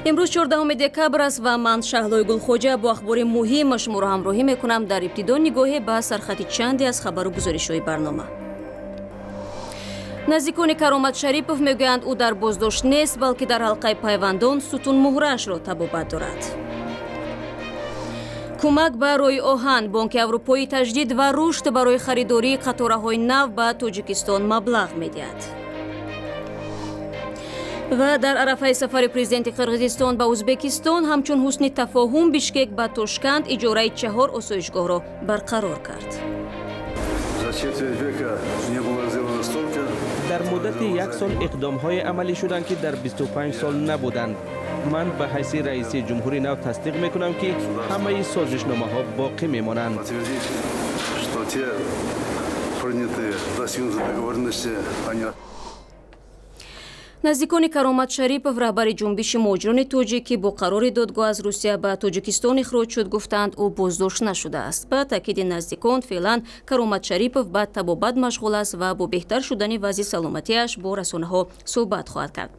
Имрӯз 14 декабр аст ва ман, Шаҳлои Гулхоҷа, бо ахбори муҳим шуморо ҳамроҳӣ мекунам. Дар ибтидо нигоҳе ба сархати чанде аз хабару гузоришҳои барнома. Наздикони Каромат Шарипов мегӯянд, ӯ дар боздошт нест, балки дар ҳалқаи пайвандон сутунмуҳраашро табобат дорад. Кӯмак ба роҳи оҳан: Бонки Аврупои Таҷдид ва Рушд барои харидории қатораҳои нав ба Тоҷикистон маблағ медиҳад. Ва дар арафаи сафари президенти Қирғизистон ба Ӯзбекистон, ҳамчун ҳусни тафоҳум, Бишкек ба Тошканд иҷораи чаҳор осоишгоҳро барқарор кард. За четверть века не было сделано столько. Дар муддати як сол иқдомҳое амалӣ шуданд, ки дар 25 сол набуданд. Ман ба ҳайси раиси ҷумҳури нав тасдиқ мекунам, ки ҳамаи созишномаҳо боқӣ мемонанд. Подтвердить, что те принятые, достигнутые договоренности, они Наздикони Каромат Шарипов, раҳбари ҷунбиши муҳоҷирони тоҷик, ки бо қарори додгоҳ аз Русия ба Тоҷикистон ихроҷ шуд, гуфтанд, ӯ боздошт нашудааст. Ба таъкиди наздикон, феълан Каромат Шарипов ба табобат машғул аст ва бо беҳтар шудани вазъи саломатиаш бо расонаҳо суҳбат хоҳад кард.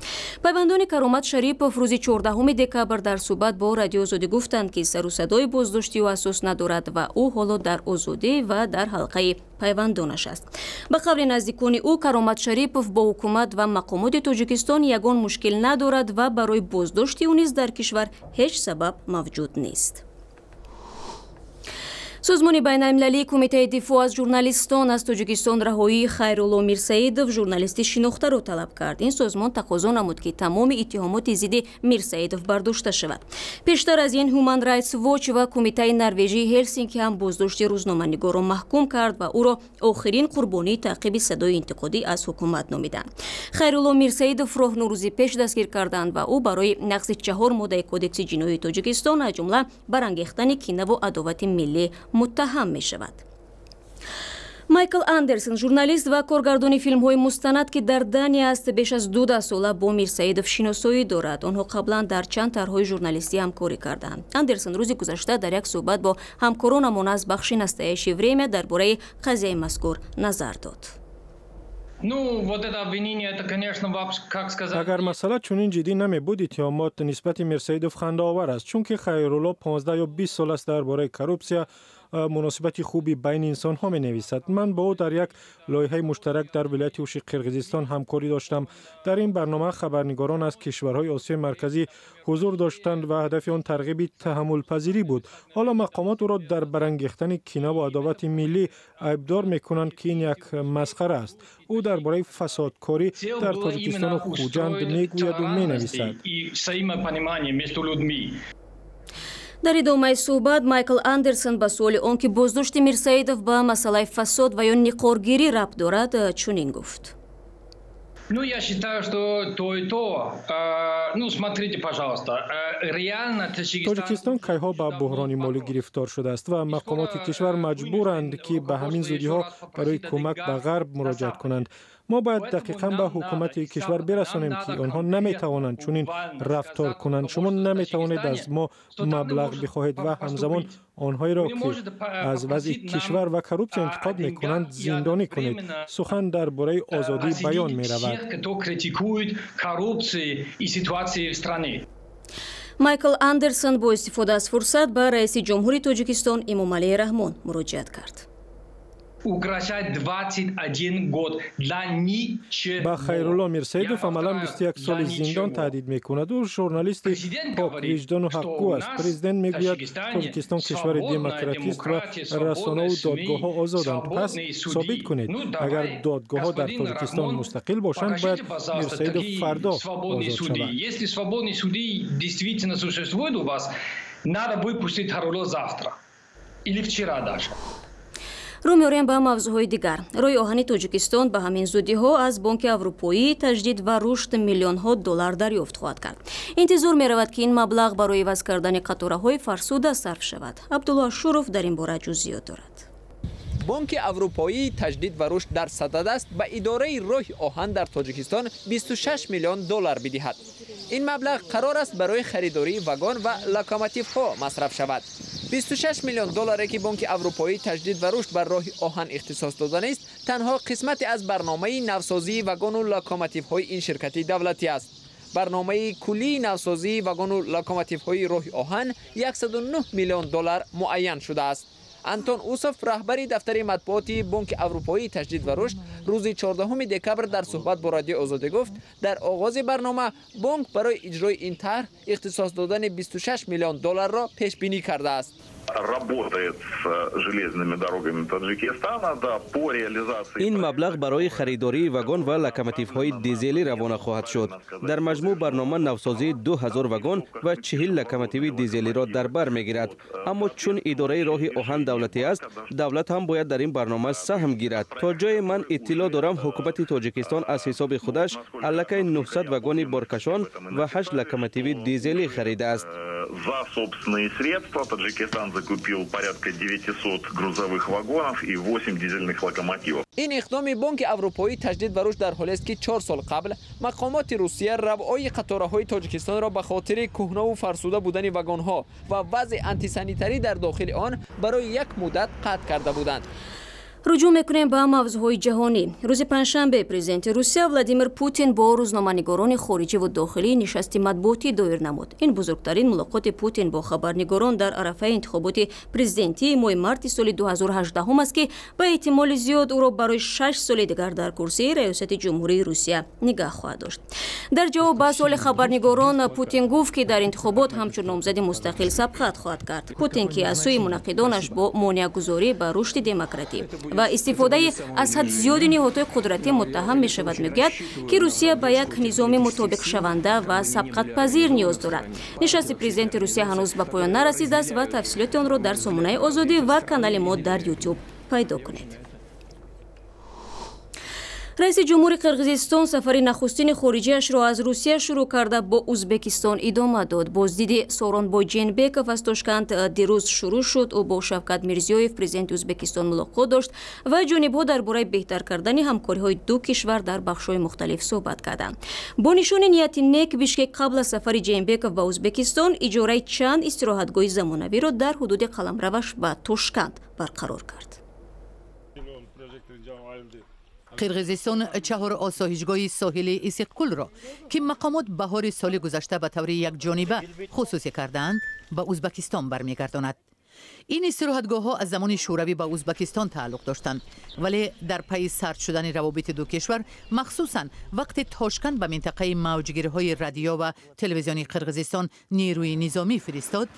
Пайвандони Каромат Шарипов рӯзи 14 декабр дар суҳбат бо Радиои Озодӣ гуфтанд, ки сару садои боздошти ӯ асос надорад ва ӯ ҳоло дар озодӣ ва дар ҳалқаи пайвандонаш аст. Ба қавли наздикони ӯ, Каромат Шарипов бо ҳукумат ва мақомоти Тоҷикистон ягон мушкил надорад ва барои боздошти ӯ низ дар кишвар ҳеҷ сабаб мавҷуд нест. Созмони байналмилалии Кумитаи дифоъ аз журналистон аз Тоҷикистон раҳоии Хайрулло Мирсаидов, журналисти шинохтаро, талаб кард. Ин созмон тақозо намуд, ки тамоми иттиҳомоти зидди Мирсаидов бардошта шавад. Пештар аз ин Human Rights Watch ва Кумитаи Норвежии Ҳелсинки ҳам боздошти рӯзноманигорро маҳкум кард ва ӯро охирин қурбонии таъқиби садои интиқодӣ аз ҳукумат номиданд. Хайрулло Мирсаидовро 9 рӯзи пеш дастгир карданд ва ӯ барои нақзи чаҳор моддаи Кодекси ҷиноии Тоҷикистон, аз ҷумла барангехтани кинаву адовати миллӣ, муттаҳам мешавад. Майкл Андерсон, журналист ва коргардони филмҳои мустанад, ки дар Дания аст, беш аз ду даҳсола бо Мирсаидов шиносоӣ дорад. Онҳо қаблан дар чанд тарҳҳои журналистӣ ҳамкорӣ карданд. Андерсон рӯзи гузашта дар як суҳбат бо ҳамкоронамон аз бахши «Настоящее время» дар бораи қазияи мазкур назар дод. Ну, вот это обвинение, это, конечно, как сказать. Агар масъала чунин ҷиддӣ намебуд, иттиҳомот нисбати Мирсаидов хандаовар аст, чунки Хайрулло 15 ё 20 сол аст дар бораи коррупсия, муносибати хуби байни инсонҳо менависад. Ман бо ӯ дар як лоиҳаи муштарак дар вилояти Уши Қирғизистон ҳамкорӣ доштам. Дар ин барнома хабарнигорон аз кишварҳои Осиёи Марказӣ ҳузур доштанд ва ҳадафи он тарғиби таҳаммулпазирӣ буд. Ҳоло мақомот ӯро дар барангехтани кинаву адовати миллӣ айбдор мекунанд, ки ин як масхара аст. Ӯ дар бораи фасодкорӣ дар Тоҷикистону Хуҷанд мегӯяду менависад. Дар идомаи суҳбат Майкл Андерсон ба суоли он ки боздошти Мирсаидов ба масъалаи фасод ва ё ниқоргирӣ рабт дорад, чунин гуфт: Ну, я считаю, что то и то. Ну, смотрите, пожалуйста, реально Таджикистан. Тоҷикистон кайҳо ба буҳрони молӣ гирифтор шудааст ва мақомоти кишвар маҷбуранд, ки ба ҳамин зудиҳо барои кӯмак ба Ғарб муроҷиат кунанд. Мо бояд дақиқан ба ҳукумати кишвар бирасонем, ки онҳо наметавонанд чунин рафтор кунанд. Шумо наметавонед аз мо маблағ бихоҳед ва ҳамзамон онҳоеро, ки аз вазъи кишвар ва коррупсия интиқод мекунанд, зиндонӣ кунед. Сухан дар бораи озодии баён меравад. Кто критикует коррупции и ситуации в стране. Майкл Андерсон бо истифода аз фурсат ба раиси ҷумҳури Тоҷикистон Эмомалӣ Раҳмон муроҷиат кард. Угрожает 21 год для ничего. Ба Хайрулло Мирсаидов амалан 21 соли зиндон таҳдид мекунад. Ӯ журналисти поквиҷдону ҳақгӯ аст. Президент мегӯяд, Тоҷикистон кишвари демократист ва расонаву додгоҳҳо озоданд. Пас собит кунед. Агар додгоҳҳо дар Тоҷикистон мустақил бошанд, бояд Мирсаидов фардо озод шавад. Если свободные суды действительно существуют у вас, надо выпустить Хайрулло завтра или вчера даже. Рӯ меорем ба мавзӯъҳои дигар. Роҳи оҳани Тоҷикистон ба ҳамин зудиҳо аз Бонки Аврупоии Таҷдид ва Рушд миллионҳо доллар дарёфт хоҳад кард. Интизор меравад, ки ин маблағ барои иваз кардани қатораҳои фарсуда сарф шавад. Абдулло Ашуров дар ин бора ҷузъиёт дорад. Бонки Аврупоии Таҷдид ва Рушд дар садад аст ба идораи роҳи оҳан дар Тоҷикистон 26 миллион доллар бидиҳад. Ин маблағ қарор аст барои харидории вагон ва локомотивҳо масраф шавад. 26 миллион долларе, ки Бонки Аврупоии Таҷдид ва Рушд бар роҳи оҳан ихтисос доданист, танҳо қисмате аз барномаи навсозии вагону локомотивҳои ин ширкати давлатӣ аст. Барномаи куллии навсозии вагону локомотивҳои роҳи оҳан 109 миллион доллар муайян шудааст. Антон Усов, раҳбари дафтари матбуоти Бонки Аврупоии таҷдид ва рушд, рӯзи 14 декабр дар суҳбат бо Радиои Озодӣ гуфт, дар оғози барнома бонк барои иҷрои ин тарҳ ихтисос додани 26 миллион долларро пешбинӣ кардааст. Работает с железными дорогами Таджикистана, да, по реализации. Ин маблағ барои харидории вагон ва локомотивҳои дизелӣ равона хоҳад шуд. Дар маҷмӯъ барнома навсозии 2000 вагон ва 40 локомотиви дизелиро дар бар мегирад. Аммо чун идораи роҳи оҳан давлатӣ аст, давлат ҳам бояд дар ин барнома саҳм гирад. То ҷое ман иттилоъ дорам, ҳукумати Тоҷикистон аз ҳисоби худаш аллакай 900 вагони боркашон ва 8 локомотиви дизелӣ харидааст. За собственные средства Таджикистан закупил порядка 900 грузовых вагонов и 8 дизельных локомотивов. Ин иқдоми Бонки Аврупоии таҷдид ва рушд дар ҳолест, ки 4 сол қабл мақомоти Русия равъои қатораҳои Тоҷикистонро ба хотири кӯҳнаву фарсуда будани вагонҳо ва вазъи антисанитарӣ дар дохили он барои як муддат қатъ карда буданд. Рӯҷӯъ мекунем ба мавзӯъҳои ҷаҳонӣ. Рӯзи панҷшанбе президенти Русия Владимир Путин бо рӯзноманигорони хориҷиву дохилӣ нишасти матбуотӣ доир намуд. Ин бузургтарин мулоқоти Путин бо хабарнигорон дар арафаи интихоботи президентии моҳи марти соли 2018 аст, ки ба эҳтимоли зиёд ӯро барои 6 соли дигар дар курсии раёсати ҷумҳурии Русия нигаҳ хоҳад дошт. Дар ҷавоб ба суоли хабарнигорон Путин гуфт, ки дар интихобот ҳамчун номзади мустақил сабқат хоҳад кард. Путин, ки аз сӯи мунаққидонаш бо монеагузорӣ ба рушди демократӣ ва истифодаи аз ҳад зиёди ниҳодҳои қудратӣ муттаҳам мешавад, мегӯяд, ки Русия ба як низоми мутобиқшаванда ва сабқатпазир ниёз дорад. Нишасти президенти Русия ҳанӯз ба поён нарасидааст ва тафсилоти онро дар сомонаи Озодӣ ва канали мо дар Ютуб пайдо кунед. Раиси ҷумҳури Қирғизистон сафари нахустини хориҷиашро аз Русия шурӯъ карда, бо Узбекистон идома дод. Боздиди Сооронбой Жээнбеков аз Тошканд дирӯз шурӯъ шуд. Ӯ бо Шавкат Мирзиёев, президенти Узбекистон, мулоқот дошт ва ҷонибҳо дар бораи беҳтар кардани ҳамкориҳои ду кишвар дар бахшҳои мухталиф суҳбат карданд. Бо нишони нияти нек, Бишкек қабл аз сафари Жээнбеков ба Узбекистон иҷораи чанд истироҳатгоҳи замонавиро дар ҳудуди қаламраваш ба Тошканд барқарор кард. Қирғизистон чаҳор осоишгоҳи соҳили Исиқкулро, ки мақомот баҳори соли гузашта ба таври якҷониба хусусӣ кардаанд, ба Узбакистон бармегардонад. Ин истироҳатгоҳҳо аз замони Шӯравӣ ба Узбакистон тааллуқ доштанд, вале дар пайи сард шудани равобити ду кишвар, махсусан вақте Тошканд ба минтақаи мавҷгирҳои радио ва телевизиони Қирғизистон нерӯи низомӣ фиристод,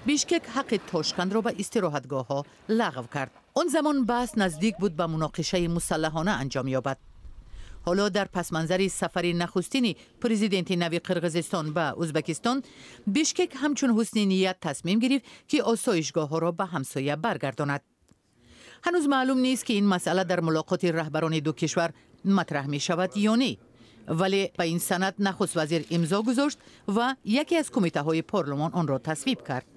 Бишкек ҳаққи Тошкандро ба истироҳатгоҳҳо лағв кард. Он замон баҳс наздик буд ба муноқишаи мусаллаҳона анҷом ёбад. Ҳоло, дар пасманзари сафари нахустини президенти нави Қирғизистон ба Узбакистон, Бишкек ҳамчун ҳусни ният тасмим гирифт, ки осоишгоҳҳоро ба ҳамсоя баргардонад. Ҳанӯз маълум нест, ки ин масъала дар мулоқоти раҳбарони ду кишвар матраҳ мешавад ё не, вале ба ин санад нахуст вазир имзо гузошт ва яке аз кумитаҳои парлумон онро тасвиб кард.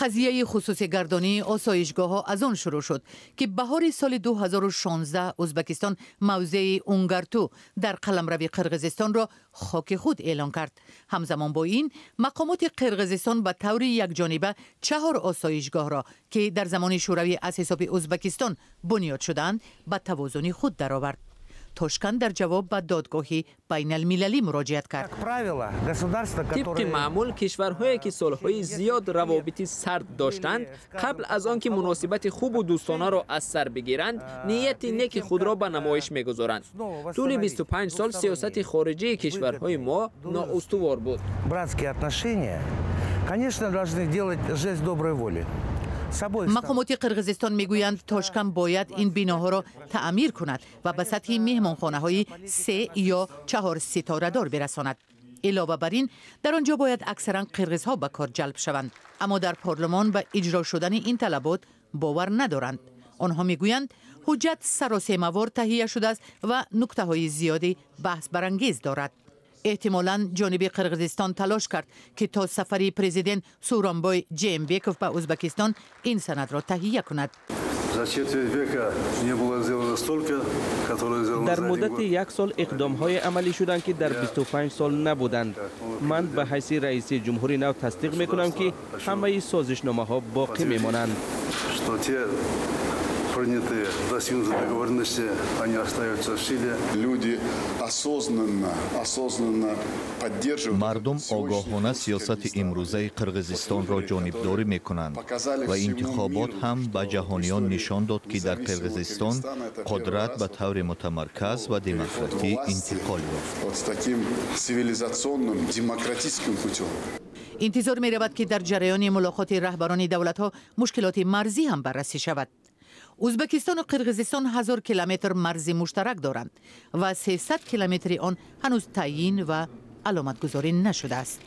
Қазияи хусусигардонии осоишгоҳҳо аз он шурӯъ шуд, ки баҳори соли 2016 Узбакистон мавзеи Унгарту дар қаламрави Қирғизистонро хоки худ эълон кард. Ҳамзамон бо ин, мақомоти Қирғизистон ба таври якҷониба чаҳор осоишгоҳро, ки дар замони Шӯравӣ аз ҳисоби Узбакистон бунёд шудаанд, ба тавозуни худ даровард. Тошканд дар ҷавоб ба додгоҳи байналмилалӣ муроҷиат кард. Тибқи маъмул, кишварҳое, ки солҳои зиёд равобити сард доштанд, қабл аз он ки муносибати хубу дӯстонаро аз сар бигиранд, нияти неки худро ба намоиш мегузоранд. Тӯли 25 сол сиёсати хориҷии кишварҳои мо ноустувор буд. Братские отношения, конечно, должны делать жест доброй воли. Мақомоти Қирғизистон мегӯянд, Тошканд бояд ин биноҳоро таъмир кунад ва ба сатҳи меҳмонхонаҳои се ё чаҳор ситорадор бирасонад. Илова бар ин, дар он ҷо бояд аксаран қирғизҳо ба кор ҷалб шаванд. Аммо дар парлумон ба иҷро шудани ин талабот бовар надоранд. Онҳо мегӯянд, ҳуҷҷат саросемавор таҳия шудааст ва нуктаҳои зиёди баҳсбарангез дорад. Эҳтимолан ҷониби Қирғизистон талош кард, ки то сафари президент Сӯронбой Жээнбеков ба Узбакистон ин санадро таҳия кунад. За четверть века не было сделано столько, которое сделано Дар муддати як сол иқдомҳое амалӣ шуданд, ки дар 25 сол набуданд. Ман ба ҳайси раиси ҷумҳури нав тасдиқ мекунам, ки ҳамаи созишномаҳо боқӣ мемонанд. Что те Принятые, достигнутые договоренности, они остаются в силе. Люди осознанно поддерживают. Мардум огоҳона сиёсати имрӯзаи Қирғизистонро ҷонибдорӣ мекунанд ва интихобот ҳам ба ҷаҳониён нишон дод, ки дар Қирғизистон қудрат ба таври мутамарказ ва демократӣ интиқол ёфт. Вот с таким цивилизационным демократическим путем. Интизор меравад, ки дар ҷараёни мулоқоти раҳбарони давлатҳо мушкилоти марзӣ ҳам баррасӣ шавад. Ӯзбекистону Қирғизистон 1000 километр марзи муштарак доранд ва 300 километри он ҳанӯз таъйин ва аломатгузорӣ нашудааст.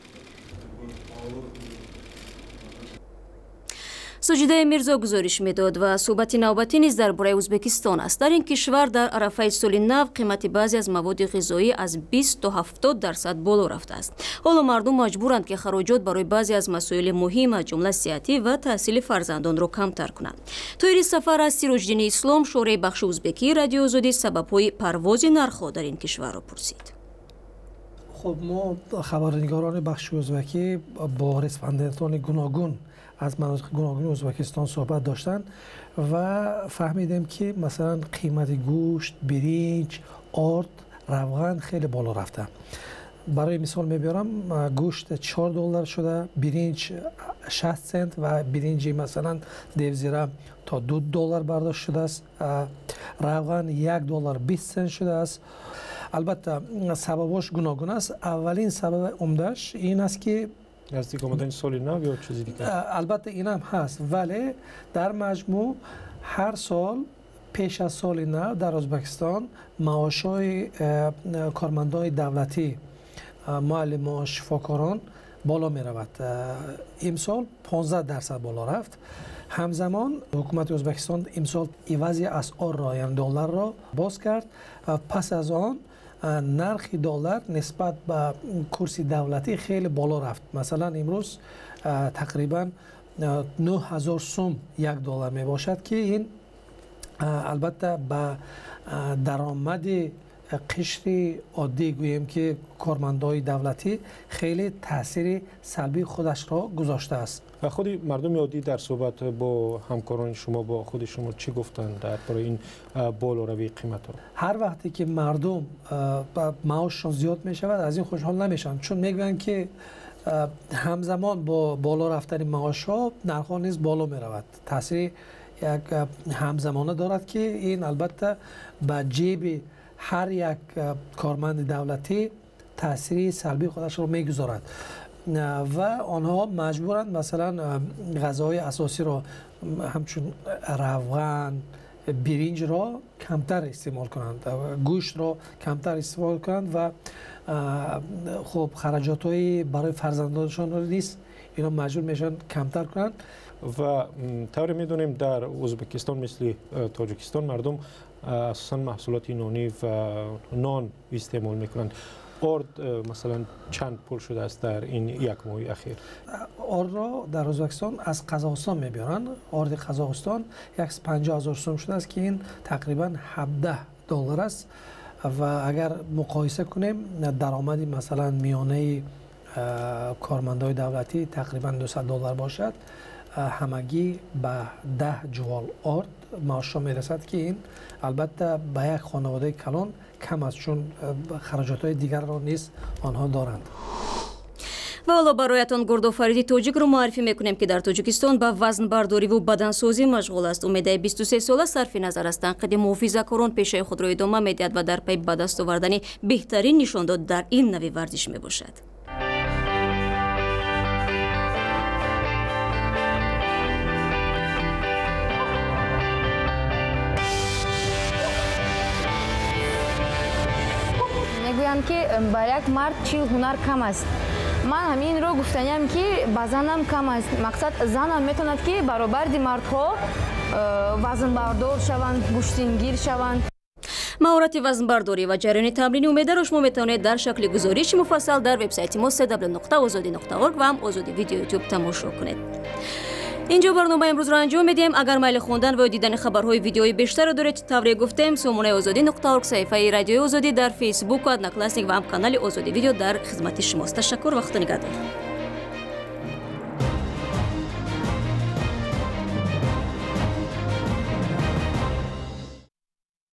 Суҷидаи Мирзо гузориш медод ва суҳбати навбатӣ низ дар бораи Ӯзбекистон аст. Дар ин кишвар дар арафаи соли нав қимати баъзе аз маводи ғизоӣ аз 20 то 70% боло рафтааст. Ҳоло мардум маҷбуранд, ки хароҷот барои баъзе аз масоили муҳим, аз ҷумла сиҳатӣ ва таҳсили фарзандонро камтар кунанд. Тоҳири Сафар аз Сироҷиддини Ислом, шӯраи бахши ӯзбекии Радиои Озодӣ, сабабҳои парвози нархҳо дар ин кишварро пурсид. Хуб, мо хабарнигорони бахши ӯзбекӣ бо респондентони гуногун аз манотиқи гуногуни Ӯзбекистон суҳбат доштанд ва фаҳмидем, ки масалан қимати гӯшт, биринҷ, орд, равған хеле боло рафта. Барои мисол мебиёрам, гӯшт 4 доллар шуда, биринҷ 60 цент ва биринҷи масалан девзира то 2 доллар бардошт шудааст, равған 1 доллар 20 цент шудааст. Албатта, сабабош гуногун аст. Аввалин сабаби умдаш ин аст, ки наздик омадани соли нав ё чизи дигар? Албатта, инам ҳаст, вале дар маҷмӯъ ҳар сол пеш аз соли нав дар Ӯзбекистон маошҳои кормандони давлатӣ, муаллимон, шифокорон боло меравад. Имсол 15% боло рафт. Ҳамзамон ҳукумати Ӯзбекистон имсол ивази асъорро, яъне долларро боз кард ва пас аз он нархи доллар нисбат ба курси давлатӣ хеле боло рафт. Масалан, имрӯз тақрибан 9000 сум 1 доллар мебошад, ки ин албатта ба даромади қишри оддӣ, гӯем ки кормандони давлатӣ, хеле таъсири салбии худашро гузоштааст. Ва худи мардуми оддӣ дар суҳбат бо ҳамкорони шумо, бо худи шумо чӣ гуфтанд дар бораи ин болоравии қиматҳо? Ҳар вақте ки мардум маошшон зиёд мешавад, аз ин хушҳол намешаванд, чун мегӯянд, ки ҳамзамон бо боло рафтани маошҳо нархҳо низ боло меравад. Таъсири як ҳамзамона дорад, ки ин албатта ба ҷеби ҳар як корманди давлатӣ таъсири салбии худашро мегузорад ва онҳо маҷбуранд масалан ғазоҳои асосиро ҳамчун равған, биринҷро камтар истеъмол кунанд, гӯштро камтар истеъмол кунанд ва хуб, хараҷотҳои барои фарзандонашонро низ ино маҷбур мешаванд камтар кунанд. Ва тавре медонем, дар Ӯзбекистон мисли Тоҷикистон мардум асосан маҳсулоти нонӣ ва нон истеъмол мекунанд. Орд масалан чанд пул шудааст дар ин як моҳи ахир? Ордро дар Ӯзбекистон аз Қазоқистон мебиёранд. Орди Қазоқистон 150 000 сум шудааст, ки ин тақрибан 17 доллар аст ва агар муқоиса кунем, даромади масалан миёнаи кормандони давлатӣ тақрибан 200 доллар бошад, ҳамагӣ ба 10 ҷувол орд маошҳо мерасад, ки ин албатта ба як хонаводаи калон кам аст, чун хароҷотҳои дигарро низ онҳо доранд. Ва ҳоло бароятон гурдофариди тоҷикро муаррифӣ мекунем, ки дар Тоҷикистон ба вазнбардориву бадансозӣ машғул аст. Умедаи 23сола сарфи назар аз танқиди муҳофизакорон пешаи худро идома медиҳад ва дар пайи ба даст овардани беҳтарин нишондод дар ин нави варзиш мебошад. Мегӯянд, ки ба як мард 40 ҳунар кам аст. Ман ҳаминро гуфтаниям, ки ба занам кам аст. Мақсад, занам метавонад, ки баробарди мардҳо вазнбардор шаванд, гӯштингир шаванд. Маҳорати вазнбардорӣ ва ҷараёни тамрини Умедаро шумо метавонед дар шакли гузориши муфассал дар вебсайти мо www.ozodi.org ва ҳам Озоди Видео Ютуб тамошо кунед. Инҷо барномаи имрӯзро анҷом медиҳем. Агар майли хондан ва ё дидани хабарҳои видеои бештарро доред, тавре гуфтем, сомонаи озодӣ.орг, саҳифаи Радиои Озодӣ дар Фейсбуку Одноклассник ва ҳам канали Озодӣ Видео дар хизмати шумост. Ташаккур ва худо нигаҳдор.